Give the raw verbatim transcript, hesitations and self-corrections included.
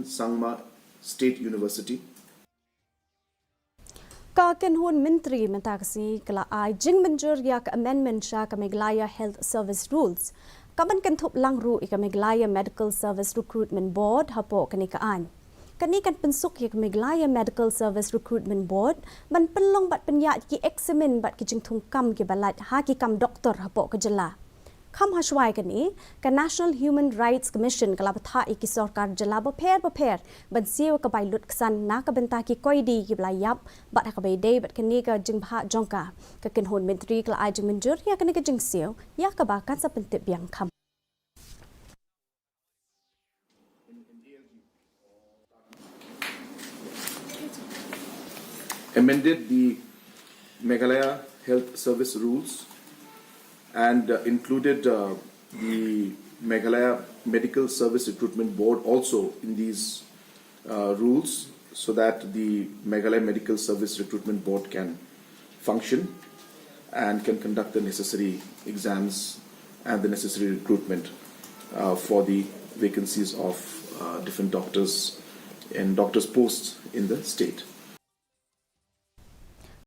Sangma State University. Ka kynhun myntri mynta ka sngi ka la ai jingmynjur ïa ka amendment sha ka Meghalaya Health Service Rules. Ka ban kynthup lang ruh ïa ka Meghalaya Medical Service Recruitment Board hapoh kane ka aiñ. Kane kan pynsuk ïa ka Meghalaya Medical Service Recruitment Board ban pynlong bad pynïaid ki eksamin bad ki jingthung kam ki ba lait ha ki kam doktor hapoh ka jylla. Kham hashwai kane, ka National Human Rights Commission ka la bthah ïa ki sorkar jylla bapher bapher ban siew ka bai lut ksan na ka bynta ki koidi ki ba la ïap bad ha kaba ïadei bad kane ka jingbthah jong ka. Ka kynhun myntri ka la ai jingmynjur ïa kane ka jingsiew ïa kaba kan sa pyntip biang kham. Amended the Meghalaya Health Service Rules and uh, included uh, the Meghalaya Medical Service Recruitment Board also in these uh, rules so that the Meghalaya Medical Service Recruitment Board can function and can conduct the necessary exams and the necessary recruitment uh, for the vacancies of uh, different doctors and doctors' posts in the state.